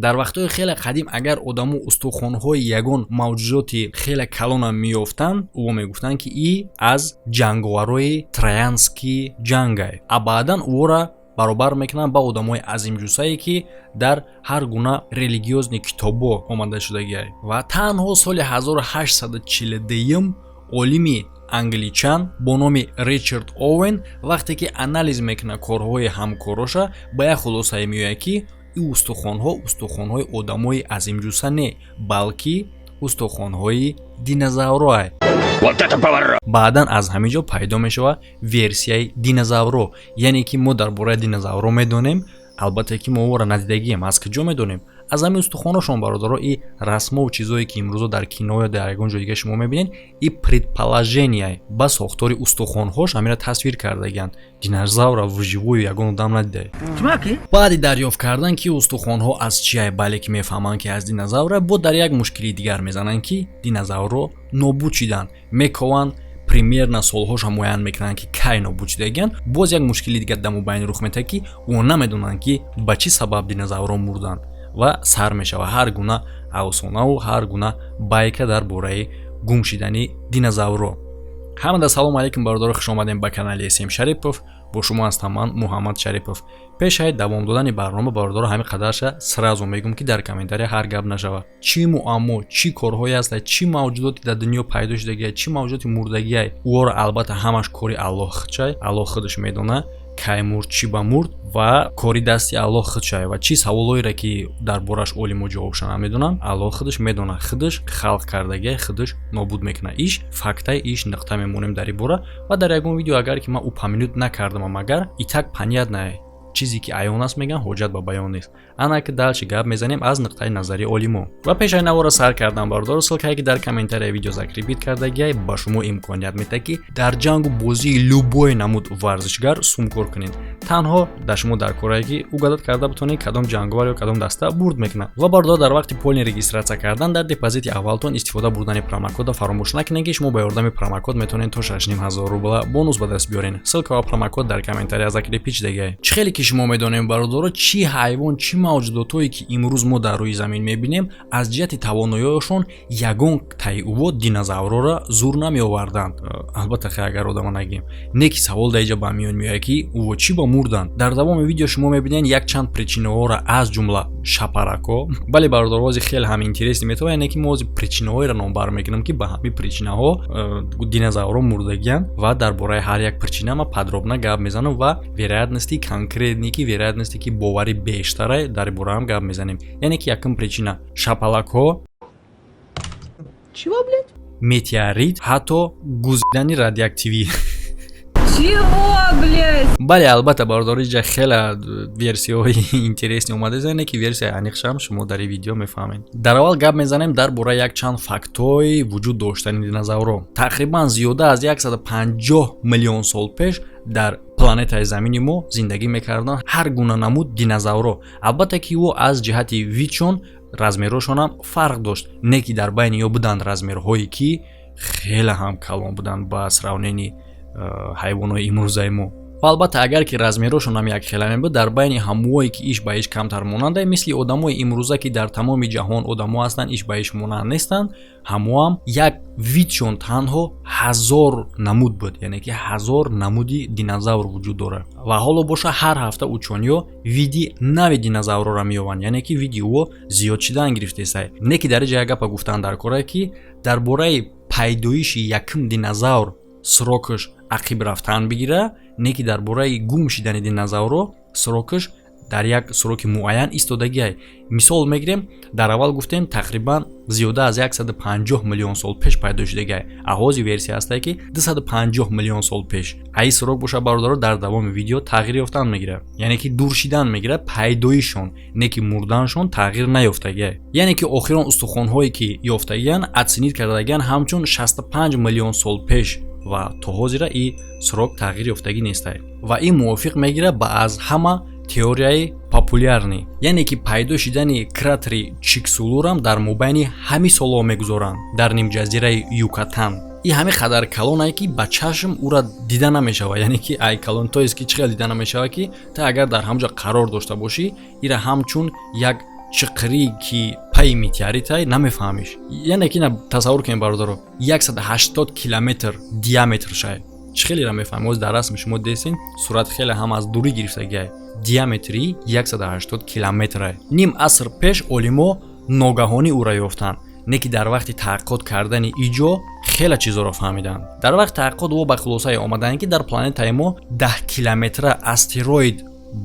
Дар вақтҳои хеле қадим, агар одамо устухонҳои ягон мавҷудоти хеле калона меёфтанд, ӯ мегуфтанд, ки и аз ҷанговарои троянский ҷангай, а баъдан ӯро баробар мекунанд ба одамои азимҷуссае, ки дар ҳар гуна религиозный китобҳо омада шудагиай. Ва танҳо соли 1842 олими англичан бо номи Ричард Оуэн, вақте ки анализ мекунад корҳои ҳамкороша, ба як хулосае меояд, ки ин устухонҳо устухонҳои одамои азимҷусса не, балки устухонҳои динозавроай. Баъдан аз ҳамин ҷо пайдо мешавад версияи динозавро, яъне ки мо дар бораи динозавро медонем. Албатта ки мо ӯро надидагием. Аз куҷо медонем? Аз ҳамин устухоношон, бародаро. И расмову чизое, ки имрӯзо дар кино ё дар ягон ҷои дига шумо мебинед, и предположение ба сохтори устухонҳош ҳамира тасвир кардагианд. Динозавра вживую ягон одам надида. Баъди дарёфт кардан, ки устухонҳо аз чиай, бале, ки мефаҳманд, ки аз динозавра, бо дар як мушкили дигар мезананд, ки динозаврро нобуд шиданд. Мекованд, примерно солҳоша муайян мекунанд, ки кай нобуд шудагиянд. Боз як мушкили дигар дар мобайн рух метаҳад, ки ӯ намедонанд, ки ба чӣ сабаб динозаврҳо мурданд, ва сар мешавад ҳар гуна афсонаву ҳар гуна байка дар бораи гум шидани динозаврҳо. Ҳамада салому алайкум, бародаро, хуш омадем ба канали См Шарипов. Бо шумо ҳастам ман, Муҳаммад Шарипов. Пешаи давом додани барнома, бародаро, ҳамин қадарша сразу мегӯм, ки дар комментария ҳар гап нашавад. Чӣ муаммо, чӣ корҳое ҳаста, чӣ мавҷудоте дар дунё пайдо шудагия, чӣ мавҷудоти мурдагиай, ӯро албатта ҳамаш кори Аллоҳ худшай. Аллоҳ худаш медонад, кай мурд, чӣ ба мурд ва кори дасти Аллоҳ худшай. Ва чӣ саволҳоеро, ки дар бораш олимо ҷавобша намедонанд, Аллоҳ худаш медонад. Худаш халқ кардагиай, худаш нобуд мекунад. Иш фактай, иш нуқта мемонем дар ин бора. Ва дар ягон видео агар ки ман упомянуть накардамам, агар и так понятно, чизе ки аён аст, мегӯянд, ҳоҷат ба баён нест. Ана ки дальше гап мезанем аз нуқтаи назари олимо. Ва пешаи навора сар кардан, бародаро, ссылка е, ки дар комментарияи видео закрепить кардагиай, ба шумо имконият медиҳад, ки дар ҷангу бозии любой намуд варзишгар сумкор кунед. Танҳо дар шумо дар корае, ки угадать карда битонед, кадом ҷанговар ё кадом даста бурд мекунад. Ва бародаро, дар вақти полный регистрация кардан дар депозити аввалтон истифода бурдани промокода фаромӯш накунед, ки шумо ба ёрдами промокод метавонед то 6500 рубла бонус ба даст биёред. Ссылка ва промокод дар комментария закрепить шудагиай. Чӣ хеле ки шумо медонем, бародаро, чӣ ҳайвон, чӣ мавҷудотое, ки имрӯз мо дар рӯи замин мебинем, аз ҷиҳати тавоноиҳояшон ягон таи ӯво динозаврҳоро зур намеоварданд. Албатта, хе, агар одама нагем не, ки савол дар иҷа ба миён меояд, ки ӯво чӣ ба мурданд. Дар давоми видео шумо мебинед якчанд причина ҳоро, аз ҷумла шапаракҳо. Бале, бародаро, ҳозир хеле ҳам интересный метавонад, яъне ки мо ҳозир причина ҳоеро номбар мекунем, ки ба ҳамин причина ҳо динозаврҳо мурдагианд, ва дар бораи ҳар як причина ма подробно гап мезанам ва вероятности конкретный, ки вероятности, ки боварӣ бештара, дар ин бора ҳам гап мезанем. Яъне ки якум причина — шапалакҳо. Чего, блядь? Метеорит, ҳатто гузидани радиоактивӣ. Чего, блядь? Бале, албатта, бародаро, иҷа хеле версияҳои интересный омада, яъне ки версияи аниқшам шумо дар ин видео мефаҳмед. Дар аввал гап мезанем дар бораи якчанд фактҳои вуҷуд доштани динозаврҳо. Тақрибан зиёда аз 150 миллион сол пеш дар планетаи замини мо зиндагӣ мекарданд ҳар гуна намуд динозаврҳо. Албатта ки ӯ аз ҷиҳати вид шон, размерҳошонам фарқ дошт, не ки дар байни ё буданд размерҳое, ки хеле ҳам калон буданд ба сравнении ҳайвонҳои имрӯзаи мо. Ва албатта, агар ки размерҳошон ҳам якхела мебуд, дар байни ҳамвое, ки иш ба иш камтар монанда, мисли одамои имрӯза, ки дар тамоми ҷаҳон одамо ҳастанд, иш ба иш монанд нестанд, ҳамоам як вид шон танҳо 1000 намуд буд, яъне ки 1000 намуди динозавр вуҷуд дорад. Ва ҳоло боша, ҳар ҳафта учёный ҳо види нави динозаврҳоро меёбанд, яъне ки види ӯ зиёд шидан гирифтесай. Не ки дар ҷа як гапа гуфтан дар кора, ки дар бораи пайдоиши якум динозавр срок ш ақиб рафтан бигира, не ки дар бораи гум шидани динозаврҳо срок ш дар як срок и муайян истодагиай. Мисол мегирем: дар аввал гуфтем, тақрибан зиёда аз 150 миллион сол пеш пайдо шудагиай, а ҳозир версия ҳастае, ки 250 миллион сол пеш. Аи срок боша, бародаро, дар давоми видео тағйир ёфтан мегирад, яъне ки дур шидан мегирад пайдоишшон, не ки мурданшон тағйир наёфтагиай. Яъне ки охирон устухонҳое, ки ёфтагиянд, оценить кардагиянд ҳамчун 65 миллион сол пеш, ва то ҳозира и срок тағйир ёфтагӣ нестай. Ва ин мувофиқ мегирад ба аз ҳама теорияи популярный, яъне ки пайдо шидани кратери Чиксулурам дар мобайни ҳамин солҳо мегузоранд дар нимҷазираи Юкатан. И ҳамин қадар калонае, ки ба чашм ӯра дида намешавад, яъне ки ай калон, то есть ки чӣ хел дида намешавад, ки та агар дар ҳамҷо қарор дошта бошӣ, ира ҳамчун як чиқирӣ, ки пайи метеоритай, намефаҳмиш. Яъне ки тасаввур кунед, бародаро, 180 километр диаметршай. Чӣ хелера мефаҳмем? Оз дар расми шумо десен, сурат хеле ҳам аз дурӣ гирифтагиай. Диаметри 180 километрай. Ним аср пеш олимо ногаҳонӣ ӯра ёфтанд, не ки дар вақти таҳқиқот кардани иҷо хеле чизоро фаҳмиданд. Дар вақти таҳқиқот ӯ ба хулосае омаданд, ки дар планетаи мо 10 километра астероид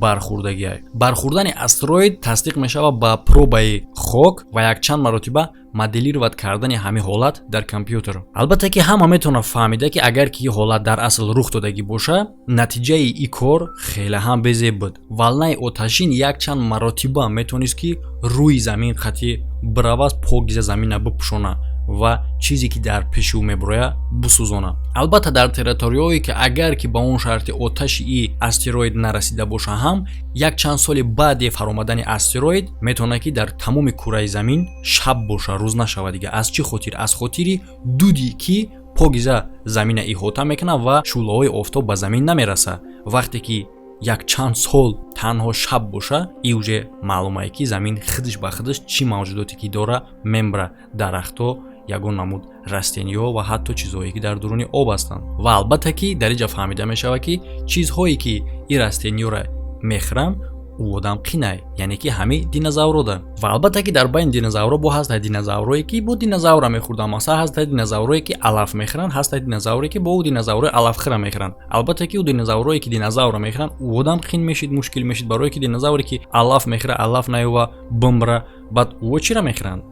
бархӯрдагиай. Бархӯрдани астероид тасдиқ мешавад ба пробаи хок ва якчанд маротиба моделировать кардани ҳамин ҳолат дар компютер. Албатта ки ҳама метавонад фаҳмида, ки агар ки ҳолат дар асл рух додагӣ боша, натиҷаи ин кор хеле ҳам безеб буд. Волнаи оташин якчанд маротиба метавонист, ки рӯи замин қатъи биравад, покиза замина бипӯшона ва чизе ки дар пеши ӯ мебурояд, бисӯзона. Албатта, дар территорияҳое ки агар ки ба он шарти оташи и астероид нарасида боша ҳам, як чанд соли баъди фаромадани астероид метавонад, ки дар тамоми кураи замин шаб боша, рӯз нашавад дига. Аз чӣ хотир? Аз хотири дуди, ки покиза замина иҳота мекунад ва шӯълаҳои офтоб ба замин намерасад. Вақте ки якчанд сол танҳо шаб боша, и уже маълумае, ки замин худаш ба худаш чӣ мавҷудоте ки дора, мембра: дарахтҳо, ягон намуд растениҳо ва ҳатто чизҳое, ки дар дуруни об ҳастанд. Ва албатта ки дар инҷа фаҳмида мешавад, ки чизҳое ки ин растениҳоро мехӯранд, ӯ одам қинай, яъне ки ҳами динозаврода. Ва албатта ки дар байни динозаврҳо бо ҳастанд динозаврое, ки бо динозавра мехӯрданд. Масалан, ҳастанд динозаврое, ки алаф мехӯранд, ҳастанд динозавре, ки бо ӯ динозаврои алафхӯра мехӯранд. Албатта ки ӯ динозаврое, ки динозавра мехӯранд, ӯ одам қин мешид, мушкил мешид, барое ки динозавре, ки алаф мехӯра, алаф наёва, бимра, баъд ӯо чира мехӯранд?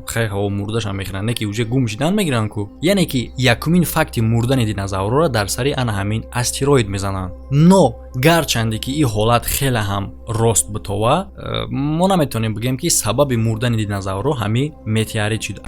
Хай, ҳаво мурдашам мехӯранд, не ки уже гум шидан мегиранд ку. Яъне ки якумин факти мурдани динозаврҳоро дар сари ана ҳамин астероид мезананд. Но гарчанде ки ин ҳолат хеле ҳам рост битова, мо наметавонем бигӯем, ки сабаби мурдани динозаврҳо ҳамин метеорит шуд,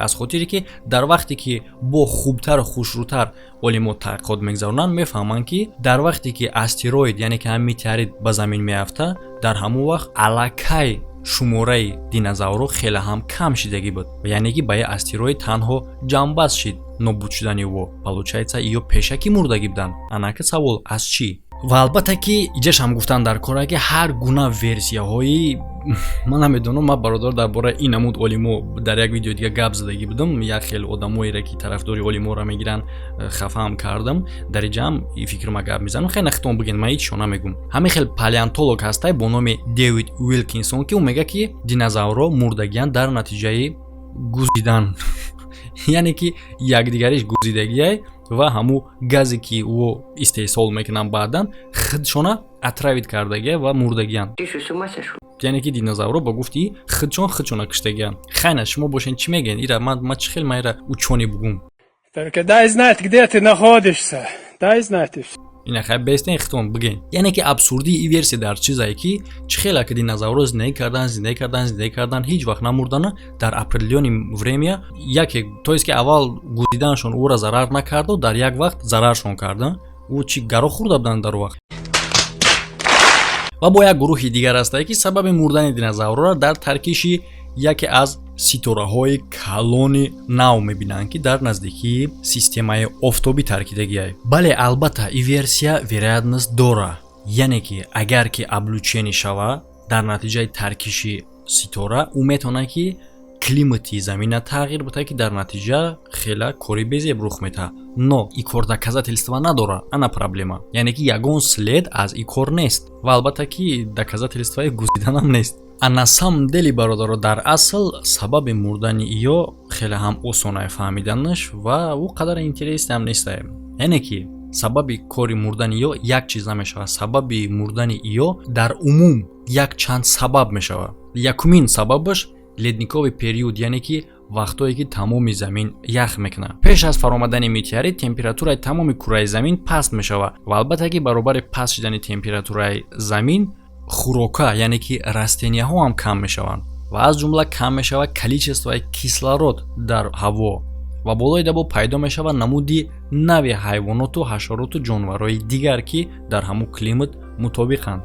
аз хотире ки дар вақте ки бо хубтару хушрӯтар олимо таҳқиқот мегузаронанд, мефаҳманд, ки дар вақте ки астероид, яъне ки ҳамин метеорит, ба замин меафта, дар ҳамон вақт аллакай шумораи динозаврҳо хеле ҳам кам шидагӣ буд. Яъне ки ба як астероид танҳо ҷамъбаст шид нобуд шудани ӯ. Получается, ё пешакӣ мурдагӣ буданд. Анаки савол: аз чӣ? Ва албатта ки иҷашам гуфтан дар кора, ки ҳар гуна версияҳои ман намедонам. Ман, бародар, дар бораи ин намуд олимо дар як видеои дига гап задагӣ будам. Як хел одамоере, ки тарафдори олиморо мегиранд, хафаам кардам. Дар иҷаам фикрма гап мезанам. Хеле нахитон бигӯен, ман ҳечшо намегум. Ҳамин хел палеонтолог ҳастай бо номи Дэвид Уилкинсон, ки ӯ мегӯяд, ки динозаврҳо мурдагиянд дар натиҷаи гузидан, яъне ки якдигариш гузидагиай ва ҳамун газе, ки ӯ истеҳсол мекунанд, баъдан худшона отравить кардагия ва мурдагиянд. Яъне ки динозаврҳо ба гуфти худшон худшона киштагиянд. Хайна, шумо бошен, чӣ мегӯен? Ира ман чӣ хел, ман ира учёный бугум? Только дай знать, где ты находишься. Дай знать, и всё. Ина хай, бестен, хитон бигӯен. Яъне ки абсурдии ин версия дар чизае, ки чӣ хела ки динозаврҳо зиндагӣ кардан, зиндагӣ кардан, зиндагӣ кардан, ҳеҷ вақт намурдана, дар определённый время яке, то есть ки аввал гузиданашон ӯра зарар накарду, дар як вақт зараршон карда. Ӯ чӣ гаро хӯрда буданд дар вақт? Ва бо як гурӯҳи дигар ҳастае, ки сабаби мурдани динозаврҳоро дар таркиши яке аз ситораҳои калони нав мебинанд, ки дар наздикии системаи офтобӣ таркидагиай. Бале, албатта, ин версия вероятность дора, яъне ки агар ки облучение шава дар натиҷаи таркиши ситора, ӯ метавонад, ки климати замина тағйир битад, ки дар натиҷа хела кори безеб рух метаҳад. Но и кор доказательства надора. Ана проблема, яъне ки ягон след аз и кор нест ва албатта ки доказательстваи гузиданам нест. А на самом деле, бародаро, дар асл сабаби мурдани иё хеле ҳам осонае фаҳмиданаш ва ӯ қадар интересный ҳам нестае. Яъне ки сабаби кори мурдани ё як чиз намешавад. Сабаби мурдани иё дар умум як чанд сабаб мешавад. Якумин сабабаш ледниковый период, яъне ки вақтое ки тамоми замин ях мекунад. Пеш аз фаромадани метеорит температураи тамоми кураи замин паст мешавад ва албатта ки баробари паст шудани температураи замин, хӯрока, яъне ки растенияҳо ҳам кам мешаванд ва аз ҷумла кам мешавад количествои кислород дар ҳаво. Ва болои дабо пайдо мешавад намуди нави ҳайвоноту ҳашароту ҷонварҳои дигар, ки дар ҳамун климат мутобиқанд.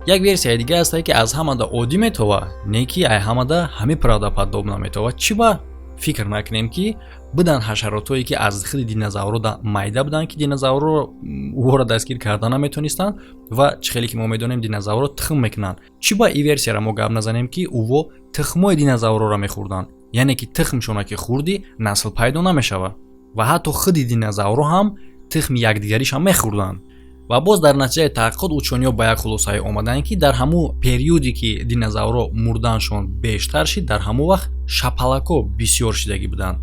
Як версияи дига ҳастае, ки аз ҳамада оддӣ метова, не ки ай ҳамада ҳами правдоподобно метова. Чӣ ба Фикр накунем, ки буданд ҳашаротое, ки аз худи динозаврро майда буданд, ки динозаврро ӯҳоро дастгир карда наметонистанд. Ва чӣ хеле ки мо медонем, динозаврро тухм мекунанд. Чӣ ба и версияро мо гап назанем, ки ӯво тухмои динозаврҳоро мехӯрданд? Яъне ки тухмшона ки хӯрдӣ, насл пайдо намешавад. Ва ҳатто худи динозаврҳо ҳам тухми якдигаришам мехӯрданд. Ва боз дар натиҷаи таҳқиқот учёныйҳо ба як хулосае омаданд, ки дар ҳамун периоде, ки динозаврҳо мурданшон бештар шид, дар ҳамон вақт шапалакҳо бисёр шидагӣ буданд,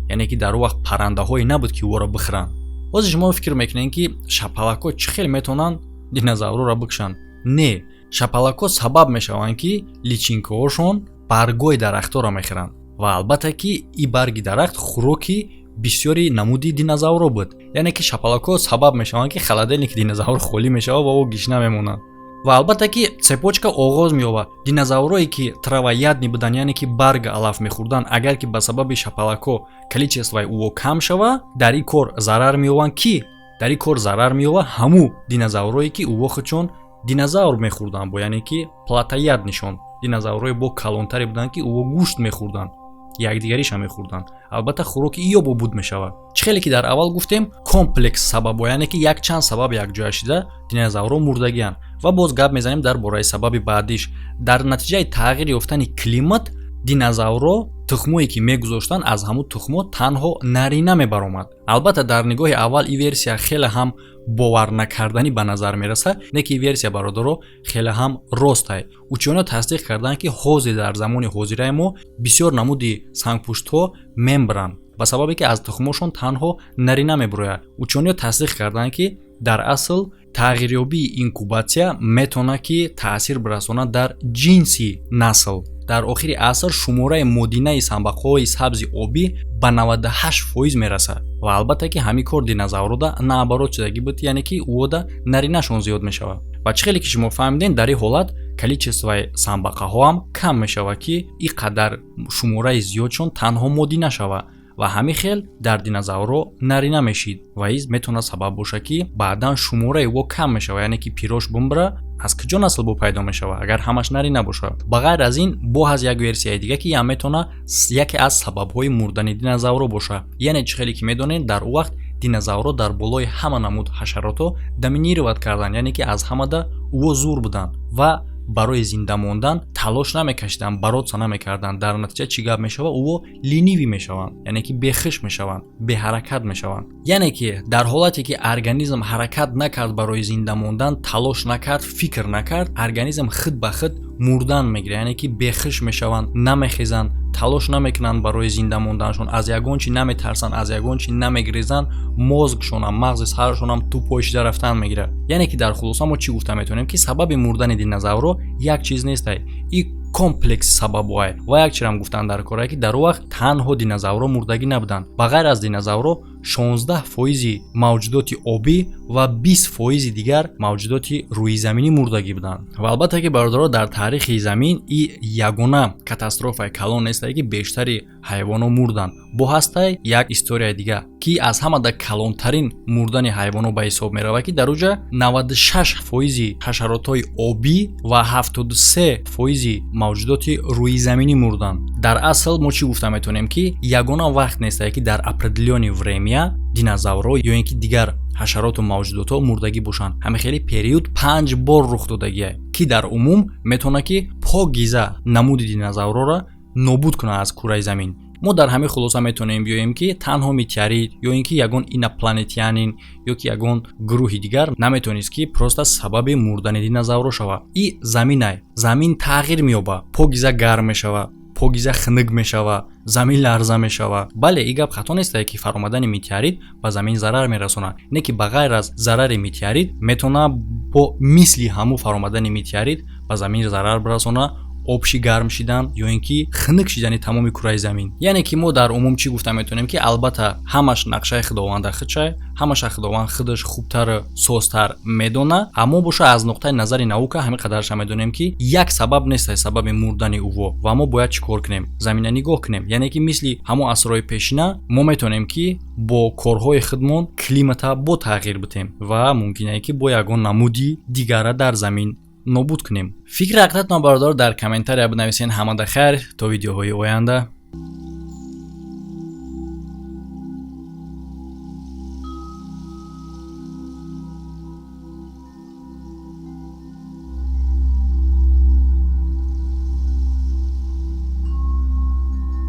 яъне ки дар он вақт паррандаҳое набуд, ки ӯро бихӯранд. Ҳозир шумо фикр мекунед, ки шапалакҳо чӣ хел метавонанд динозаврҳоро бикушанд? Не, шапалакҳо сабаб мешаванд, ки личинкаҳошон баргои дарахтҳоро мехӯранд. Ва албатта ки и барги дарахт хӯроки бисёри намуди динозаврҳо буд. Яъне ки шапалакҳо сабаб мешаванд, ки холодильники динозавр холӣ мешавад ва ӯ гишна мемонад. Ва албатта ки цепочка оғоз меёбад. Динозаврҳое, ки травоядный буданд, яъне ки барг, алаф мехӯрданд, агар ки ба сабаби шапалакҳо количествои ӯо кам шавад, дар ин кор зарар меёбанд. Ки дар ин кор зарар меёбад? Ҳамун динозаврҳое, ки ӯво худшон динозавр мехӯрданд бо, яъне ки плотоядныйшон, динозаврҳои бо калонтаре буданд, ки ӯво гӯшт мехӯрданд, якдигариша мехӯрданд. Албатта, хӯроки иё бобуд мешавад. Чӣ хеле ки дар аввал гуфтем, комплекс сабабо, яъне ки якчанд сабаб якҷоя шида динозаврҳо мурдагианд. Ва боз гап мезанем дар бораи сабаби баъдиш. Дар натиҷаи тағйир ёфтани климат динозаврҳо тухмое ки мегузоштанд, аз ҳамун тухмо танҳо нарина мебаромад. Албатта, дар нигоҳи аввал ин версия хеле ҳам боварнакарданӣ ба назар мерасад, не ки версия, бародаро, хеле ҳам ростай. Учёныйҳо тасдиқ карданд, ки ҳозир, дар замони ҳозираи мо, бисёр намуди сангпуштҳо мембранд, ба сабабе ки аз тухмошон танҳо нарина мебурояд. Учёныйҳо тасдиқ карданд, ки дар асл тағйирёбии инкубатсия метавонад, ки таъсир бирасонад дар ҷинси насл. Дар охири аср шумораи модинаи санбақҳои сабзи обӣ ба 98% мерасад. Ва албатта ки ҳамин кор динозаврода наоборот шудагӣ буд, яъне ки ӯода наринашон зиёд мешавад. Ва чӣ хеле ки шумо фаҳмидем, дар ин ҳолат количествои санбақаҳоам кам мешавад, ки ин қадар шумораи зиёдшон танҳо модина шавад. Ва ҳамин хел дар динозаврҳо нарина мешид ва из метавонад сабаб бошад, ки баъдан шумораи ӯ кам мешавад, яъне ки пирош бумбра, аз куҷо насл бо пайдо мешавад, агар ҳамаш нарина бошад? Ба ғайр аз ин, бо ҳаз як версияи дига, ки ям метавонад яке аз сабабҳои мурдани динозаврҳо бошад. Яъне чӣ хеле ки медонед, дар ӯ вақт динозаврҳо дар болои ҳама намуд ҳашаротҳо доминировать карданд, яъне ки аз ҳамада ӯо зур буданд ва барои зинда мондан талош намекашиданд, бороться намекарданд. Дар натиҷа чӣ гап мешавад? Ӯо ленивый мешаванд, яъне ки бехиш мешаванд, беҳаракат мешаванд. Яъне ки дар ҳолате ки организм ҳаракат накард, барои зинда мондан талош накард, фикр накард, организм худ ба худ мурдан мегирад, яъне ки бехиш мешаванд, намехезанд, талош намекунанд барои зинда монданашон, аз ягон чи наметарсанд, аз ягон чи намегрезанд, мозгшонам, мағзи саршонам тупой шида рафтан мегирад. Яъне ки дар хулоса мо чӣ гуфта метавонем? Ки сабаби мурдани динозаврҳо як чиз нестай, и комплекс сабабҳое. Ва як чирам гуфтан дар корае, ки дар он вақт танҳо динозаврҳо мурдагӣ набуданд. Ба ғайр аз динозаврҳо 16% мавҷудоти обӣ ва 20% дигар мавҷудоти рӯизаминӣ мурдагӣ буданд. Ва албатта ки, бародаро, дар таърихи замин и ягона катастрофаи калон нестае, ки бештари ҳайвонҳо мурданд. Бо ҳастай як историяи дига, ки аз ҳамада калонтарин мурдани ҳайвонҳо ба ҳисоб меравад, ки дар уҷа 96 фоизи ҳашаротҳои обӣ ва 73 фоизи мавҷудоти рӯизаминӣ мурданд. Дар асл мо чӣ гуфта метавонем? Ки ягона вақт нестае, ки дар определённое время динозаврҳо ё ин ки дигар ҳашароту мавҷудотҳо мурдагӣ бошанд. Ҳамин хели период панҷ бор рух додагие, ки дар умум метавонад, ки покиза намуди динозаврҳоро нобуд кунад аз кураи замин. Мо дар ҳамин хулоса метавонем биёем, ки танҳо метеорит ё ин ки ягон инопланетянин ё ки ягон гурӯҳи дигар наметавонист, ки просто сабаби мурдани динозаврҳо шавад. И заминай, замин тағйир меёбад, покиза гарм мешавад, покиза хунук мешавад, замин ларза мешавад. Бале, ин гап хато нестае, ки фаромадани метеорит ба замин зарар мерасонад, не ки ба ғайр аз зарари метеорит метавонад бо мисли ҳамун фаромадани метеорит ба замин зарар бирасонад обши гарм шидан ё ин ки хунук шидани тамоми кураи замин. Яъне ки мо дар умум чӣ гуфта метавонем? Ки албатта, ҳамаш нақшаи худованда худшай, ҳамаша худованд худаш хубтару созтар медона. Аммо боша, аз нуқтаи назари наука ҳамин қадарша медонем, ки як сабаб нестай сабаби мурдани ӯво. Ва мо бояд чӣ кор кунем? Замина нигоҳ кунем. Яъне ки мисли ҳамон асрҳои пешина мо метавонем, ки бо корҳои худмон климата бо тағйир битем ва мумкине, ки бо ягон намуди дигара дар замин нобуд кунем. Фикри ақидатон, бародаро, дар комментария бинависен. Ҳамада хайр, то видеоҳои оянда.